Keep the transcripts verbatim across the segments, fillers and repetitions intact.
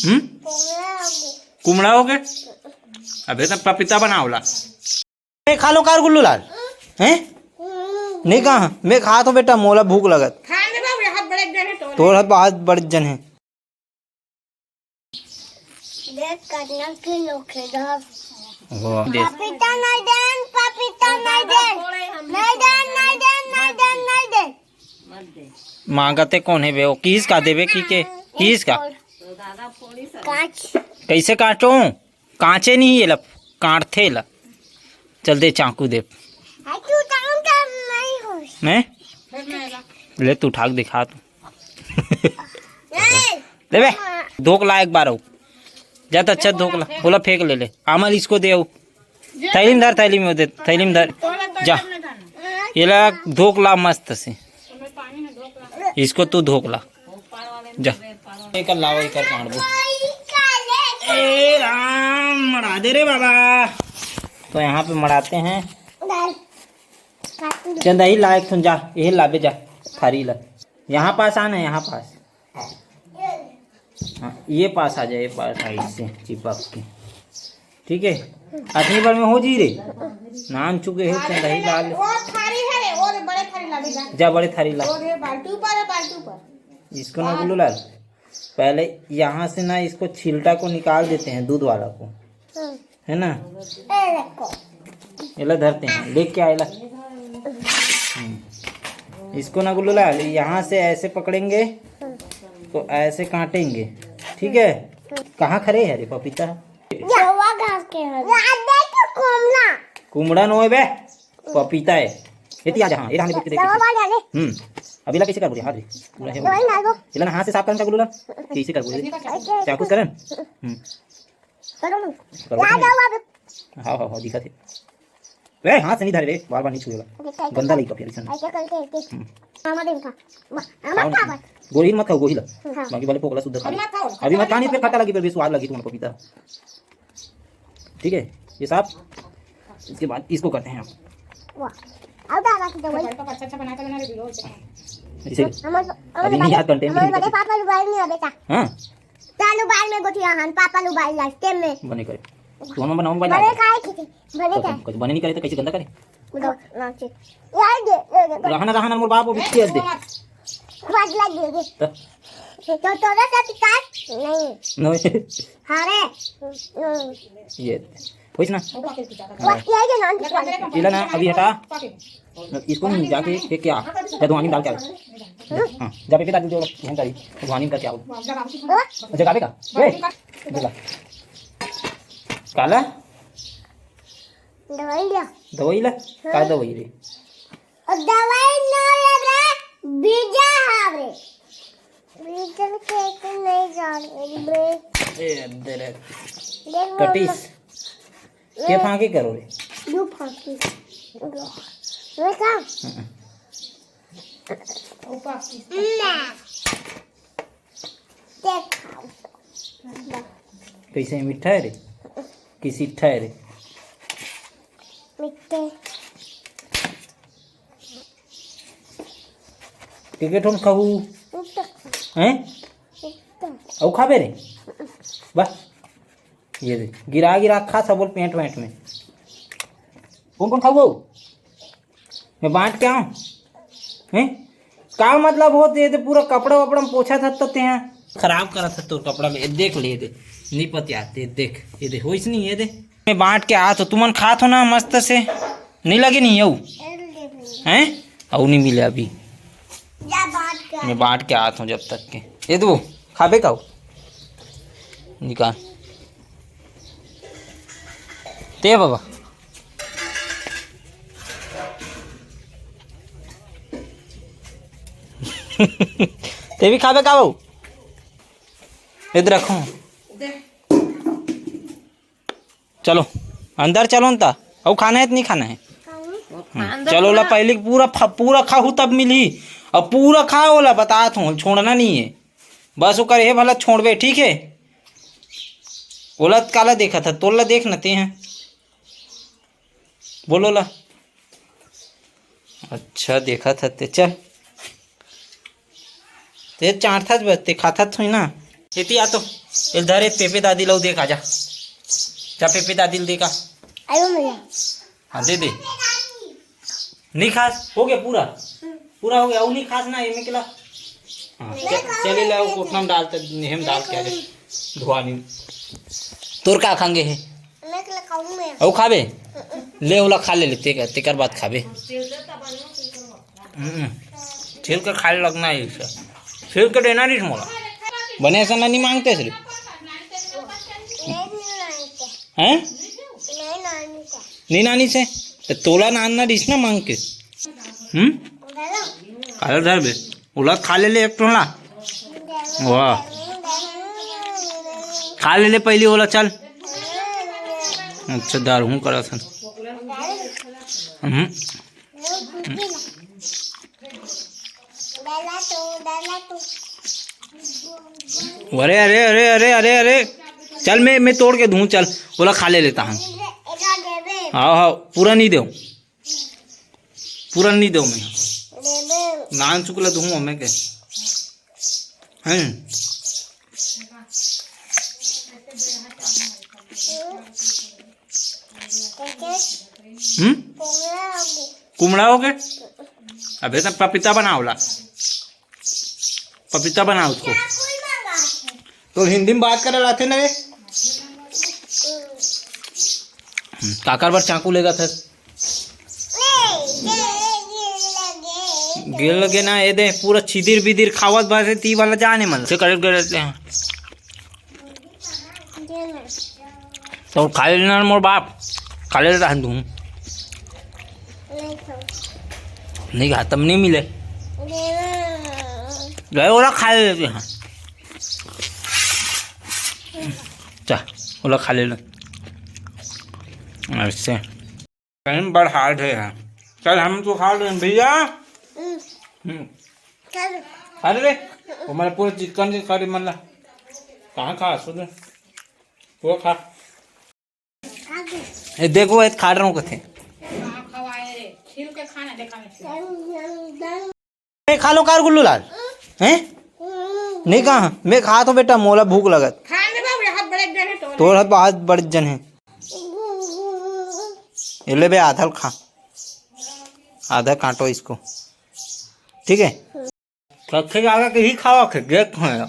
हम्म? कुमड़ा हो गए। अबे तो पपीता बनाओ ला। ए, खा लो कार गुल्लू लाल। हैं? नहीं कहा, मैं खा तो बेटा, मोला भूख लगत। खाने बाबू, हाथ बड़े जन है तो। तोर हाथ बहुत बड़े जन है। देख, कितना किलो के दस। वो दे। पपीता नहीं देन, पपीता नहीं देन। नहीं देन, नहीं देन, नहीं देन, नहीं देन। मांगते कौन है बे? वो किस का देवे की के? किस का? कांच। कैसे काटूं? कांचे नहीं, ये ला काटथे ला। चल दे चाकू दे। हाँ, तू काम कर, नहीं हो। मैं? ले तू उठा के दिखा तू। नहीं। ले बे, धोक ला एक बार हो। जा तो अच्छा धोक ला, ओला फेंक ले ले। आमल इसको दे आओ। थैली में धर, थैली में दे, थैली में धर। जा। ये ला धोक ला मस्त से। इसको तू धोक ला। जा। एकर लाओ, एकर काट दो। ए राम, मड़ा दे रे बाबा। तो यहाँ पे मड़ाते हैं। चंदा ही ला एक ठन, जा, ये लाबे जा, थारी ला। यहाँ पास आना, यहाँ पास। हाँ, ये पास आ जाए, ये पास साइड से चिपक के, ठीक है। अतनी बार में हो जी रे, नान चुके है चंदा ही ला ले। वो थारी है रे, वो रे बड़े थारी ला बेटा। जा बड़े थारी ला। वो रे बाल्टी ऊपर है, बाल्टी ऊपर। इसको ना गुल्लू लाल, पहले यहाँ से ना इसको छिलटा को निकाल देते हैं, दूध वाला को, है ना? ये ला धरते हैं, लेके आए ला। हम्म। इसको ना गुल्लू लाल, यहाँ से ऐसे पकड़ेंगे तो ऐसे काटेंगे, ठीक है? कहाँ खड़े है रे पपीता? सवा घास के है। कुमड़ा नो है बे, पपीता है। ये आ जा, हाँ, ये रहने दे, दे, दे। हम्म। अभी ला कैसे कर बोले हाथ रे? पूरा है। दवाई डाल दो। ये ला ना हाथ से साफ करन का गुल्लू ला। कैसे कर बोले? ऐसे। चाकू से करन? हम्म। करो ना। करो याद ना। आओ अब। हाँ, हाँ, हाँ, दिखा थे। ए, हाथ से नहीं धरे रे, बार-बार नहीं छुएगा। ऐसे करके। गंदा लगी तो फिर ऐसा नहीं। ऐसे करके, ऐसे। हम्म। मामा देखा। मा-, मामा खाओ खा ना। बस। गोही मत खाओ, गोही ला। हाँ। बाकी वाले पोकला शुद्ध खा अभी लो। मत खाओ। अभी मत खाओ, नहीं, फिर खट्टा लगी, फिर भी स्वाद लगी तुम्हारा पपीता। ठीक है, ये साफ। इसके बाद इसको करते हैं आप। वाह। अब दादा की दवाई। अच्छा, अच्छा बना के बना दे, वीडियो। इसे हमारे, अभी नहीं याद, content हमारे नहीं बड़े करते। पापा मोबाइल नहीं है बेटा। हाँ। चालू बाल में गोठिया हन, पापा लो बाल लास्टे में। बने करे। तो हम बनाऊं बाल बने लास्टे। काहे खींचे? बने तो काहे? कुछ बने नहीं करे तो कैसे गंदा करे? दो, लास्टे। यार दे, दे, दे। रहना, रहना, मोर बाप वो बिस्किट दे। बात लग गई। तो? तो तोरा साथ काट नहीं। नहीं। अरे। हम्म। ये। होइस ना? वो क्या है, ये नाम किसका है? इला ना, अभी हटा। इसको नहीं, जाके फेंक के आ। जदवानी में डाल के आ। हाँ, जा फेंक के डाल दो, वहीं डाली। जदवानी में करके आओ। हाँ? जगावे का? ए, जगा। काला? दवाई ला। दवाई ला? का हाँ। दवाई रे? और दवाई ना ले रे, बीजा हवे। बीजा के तो नहीं जाने बे। ए, अंदर है। देख कटिस। मम्मा। के फांकी करो रे? दो फांकी। मैं का? हम्म। ना। देख। कैसे मीठा है रे? कि सीठा है रे? मीठे। टिकट हम खाऊ। ऊपर। हैं? ऊपर। अउ खाबे रे? बस। ये दे, गिरा गिरा खा सब, बोल पेंट वेंट में। कौन कौन खाऊ? मैं बांट के आऊं? हैं? का मतलब होत हे, ये दे पूरा कपड़ा वपड़ा में पोछा था तो ते हैं। खराब करा था तो कपड़ा में, ये देख ले, ये दे। नहीं पतियाते, देख, ये दे, होइस नहीं, ये दे। मैं बांट के आत हो, तुमन खात हो ना मस्त से, नहीं लगे नहीं हो? हैं? अउ नहीं मिले अभी। जा बांट के आ। मैं बांट के आत हूँ जब तक के। ये दो, खाबे का हो? निकाल। ते बाबा। ते भी खाबे का बाबू? इधर रखो। चलो, अंदर चलो न ता। अउ खाना है तो नहीं खाना है? हम्म, अंदर चलो ला, पूरा पहले पूरा फा-, पूला खाहू तब मिली। अब पूरा खाओ ला, बतात हूँ, छोड़ना नहीं है। बस ओकर हे भला छोड़बे, ठीक है? ओला काला देखा था, तोला देख न ते हैं। बोलो ला। अच्छा, देखा था ते, चल। ते चांटथस बस, ते खाथस होई ना। एती आ तो, एल धरे पेपे दादी लऊ देख, आजा। जा पेपे दादी ल दे का। आयो मजा। हाँ, दे दे। नहीं खास, हो गया पूरा। पूरा हो गया, वो नहीं खास ना, ये में केला। हाँ, च-, चले ला, वो कोठा में डाल, तब नेहम डाल के आ जा। धुआ नहीं। तोर का खांगे है? मैं केला खाऊं मैं। ओ खाबे? ले, ओला खा ले, ले, तेकर, तेकर बाद खाबे। हम्म, छील के खाए लगना है इसे। छील के देना नहीं मोला। बने ऐसा ना नहीं मांगते सिर्फ। नहीं, नहीं मांगते। हैं? नहीं मांगते। नहीं नानी से? तो तोला नान ना दिस ना मांग के। हम्म? गलत। काला धर बे। ओला खा ले ले एक टोला। वाह। खा ले ले पहली ओला, चल। अच्छा, दारू हूँ करा सन। हम्म। अरे, अरे, अरे, अरे, अरे, अरे। चल, मैं, मैं तोड़ के दूँ, चल। ओला खा ले लेता हूँ। हाँ, हाँ, पूरा नहीं दो। पूरा नहीं दो मैं। नान चुकला दूँ मैं के। हैं? हम्म? कुमड़ा हो गए? अबे तो पपीता बनाओला। पपीता बनाओ उसको। तो हिंदी में बात करे लाते ना रे। हम्म, काकर बर चाकू लेगा था? गिर लगे ना, ये दे पूरा छिदिर बिदिर खावत बस ती वाला जाने मन से करे गए रहते हैं। तो खा लेना मोर बाप, खा ले रहन तू। नहीं खा, तब नहीं मिले। गए ओला खा लेते हैं। चा, ओला खा ले। ऐसे। कहीं बड़ हार्ड है यार। चल, हम तो खा लें भैया। हम्म। हम्म। चल। खा ले रे। वो मैंने पूरा चिकन के खा ले, मन ला। कहाँ खा, सुन। वो खा। खा ले। ये देखो, ये खा रहा हूँ कथे। हाँ, खवाए रे। छील के खाना देखा नहीं। मैं खा लो कार गुल्लू लाल। हैं? नहीं कहा, मैं खा तो बेटा, मोला भूख लगत। खा ले बाबू, हाथ बड़े जन है तो। तोर हाथ बहुत बड़े जन है। ये ले बे, आधा खा, आधा काटो इसको, ठीक है? कखे जाके कहीं खावा खे, देख खाया।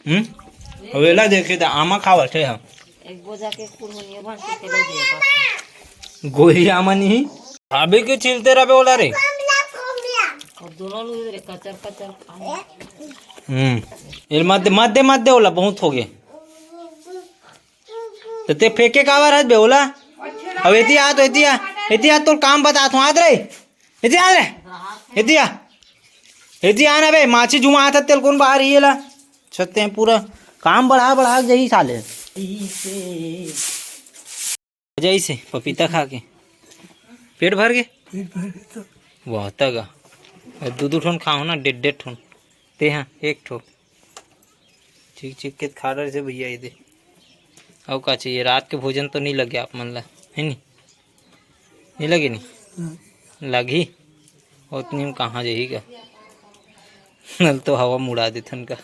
हम्म? वेला देखे त आमा खावा थे हम। एक बोझा के कुल होनी है, भर के चले गए बस। गोही आमा नहीं। अभी क्यों छिलते रहे ओला रे? और दोनों लोग इधर कचर कचर खाए। हम्म। ये मत दे, मत दे, मत दे ओला, बहुत हो गए। तो ते फेंके काबर हस बे ओला? अब एती आ, तो एती आ, एती आ, तोर काम बतात हूँ, आत रे। एती आ रे। एती आ। एती आ ना बे, माछी जुमा आता, तेल कौन बाहर ही एला? छत्ते हैं पूरा। काम बढ़ा बढ़ा के जही साले। जैसे पपीता खा के पेट भर गए। पेट भर गए तो। बहुत तक। दो दो ठोन खाओ ना, डेढ़ डेढ़ ठोन। ते हाँ, एक ठो। ठीक, ठीक के खा रहे थे भैया, ये दे। और का चाहिए? रात के भोजन तो नहीं लगे आप मन ला, है नी? नहीं लगे नी? हम्म। लगी? उतनी में कहाँ जाही का? नल तो हवा मुड़ा देथन का।